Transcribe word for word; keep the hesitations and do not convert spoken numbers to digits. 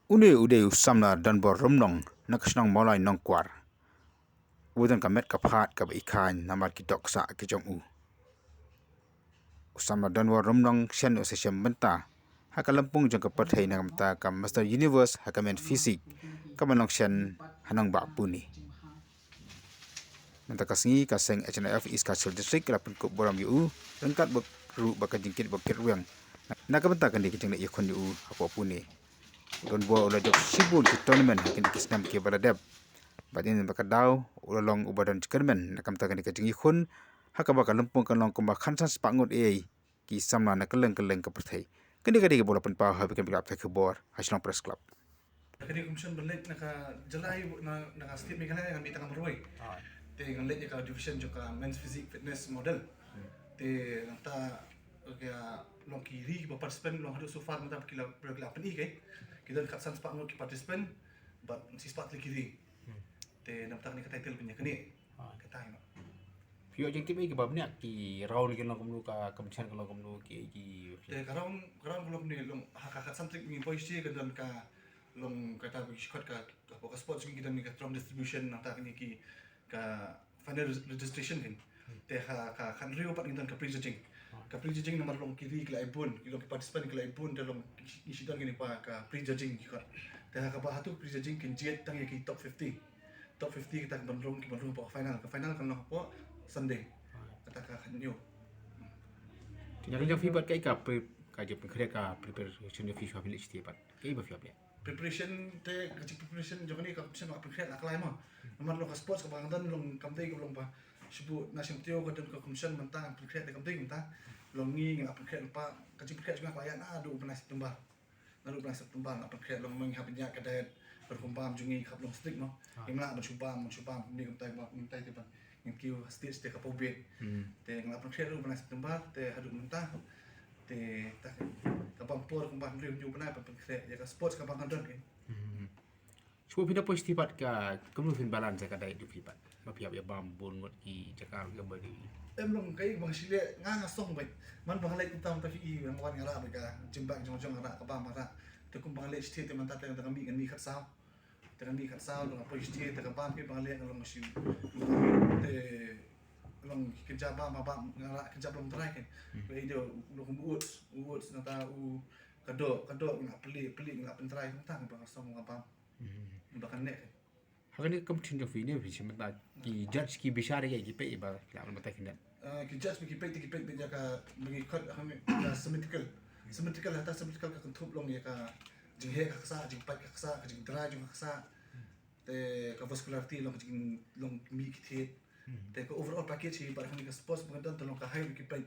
Une u dei u samla Donbor Rumnong na ka shnong Mawlai Nongkwar, u don ka met ka phad kaba i khain namar ki dohksah ki jong u. U samla Donbor Rumnong shen u sa shem bynta ha ka lympung jong ka pyrthei na ka bynta ka Mister Universe ha ka Men's Physique kaba long shen ha nongbah Pune. Mynta ka sngi ka seng H N I F East Khasi Hills District ka la pynkup burom ïa u ryngkat bad ruh bad ka jingkit bad kit rwiang na ka bynta kane ka jingleit ïakhun ïa u hapoh Pune. U Donbor u la jop shibun ki tournament ha kine ki snem kiba la dep. Bad ïa kane ka daw u la long uba don jingkyrmen na ka bynta kane ka jingïakhun, ha kaba ka lympung kan long kumba khatsan spah ngut ei ki samla na kylleng kylleng ka pyrthei. Kane ka dei kaba la pynpaw ha ka pyrthei khubor ha Shillong Press Club. Kane ka competition ban leit na ka jylla, na, na ka state Meghalaya ngan mih tang marwei. Te ngan leit ïa ka division jong ka men's physique fitness model. Te nangta ka long ki ri kiba participant long haduh so far mynta ki la, ki la pyni, ki don khatsan spah ngut ki participant bad shi spah tylli ki ri. Te nangta kane ka title ban ïa kane. Ka tai no. Phi ïoh jingtip ei kiba bniah, ki round ki long kumno, ka competition ka long kumno, ki, ki. Te ka round, ka round ka long kumne, long ha ka khatsan tarik ngi poi sha ka don ka long kata ba ki shikot ka, ka, ka sports ki don ka trophy distribution, nangta kine ki ka final registration kin. Te ha ka khathynriew pat ngi don ka prejudging. Ka prejudging namar long ki ri ki la ai bun, ki long ki participant ki la ai bun, te long ki shi, ki shi don kine pa ka prejudging ki khot. Te ha kaba hato prejudging kin jied tang ïa ki top fifty. Top fifty kata ka ban rung, ki ban rung hapoh final. Ka final kan long hapoh Sunday. Kata ka khathynñiew. Te na ka liang jong phi pat kaei ka pre-, ka jingpynkhreh, ka preparation jong phi shuwa phi leit shithi pat, kaei ba phi ïoh leh? Preparation te, ka jing preparation jong kane ka competition nga pynkhreh la kloi mo. Namar long ka sports kaba nga don long kam dei ka long ba shu buh na shim tio ka don ka competition mynta nga pynkhreh te kam dei mynta. Long ngi nga la pynkhreh lypa, ka jingpynkhreh jong nga ka la ïaid naduh u bnai September. Naduh u bnai September nga pynkhreh, long ma ngi hap ban ïaid ka diet, ka rukom bam jong ngi ka hap long strict mo. Ngi mlak ban shu bam, ban shu bam, kumne kumtai, kumtai te ban ngin kiew ha stage te ka paw bit. Te nga la pynkhreh naduh u bnai September te haduh mynta. Te ta ka bam por kumba hynriew hynñiew bnai ban pynkhreh ïa ka sports kaba nga don kein. Shu phi da poi shithi pat ka, kumno phin balance ka diet jong phi pat, ba phi hap ïa bam bun ngut ki jaka ruh kaba dei. Em, long kaei ba nga shu leh, nga nga song beit. Man ba nga leit kumta mynta phi i, nga wan nga rah beit ka gym bag jong jong, nga rah ka bam nga rah. Te kumba nga leit shithi te mynta te nga mih, nga mih khatsaw. Te nga mih khatsaw, te nga poi shithi te ka bam phi ba nga leh nga long shu. Te long ki kynja bam, bam nga rah kynja bam trai kein. Ba i dei u, long u oats, u oats nangta u ka doh, ka doh nga plie, plie nga pyntrai, nangta ba nga song nga bam. Ba kan leh. Ha kane ka competition jong phi ne phi shim mynta, ki judge ki bishar ïa ki peit ba phi lah ban batai khyndiat? Ah, ki judge ba ki peit te ki peit beit ïa ka, ba ngi khot ha kane ka symmetrical. Symmetrical, hata symmetrical ka kynthup long ïa ka jingheh ka ksah, jingpait ka ksah, ka jingdrai jong ka ksah. Te ka vascularity long ka jing, long mih ki thied. Te ka overall package hi bad ha kane ka sports ba nga don te long ka height ba ki peit.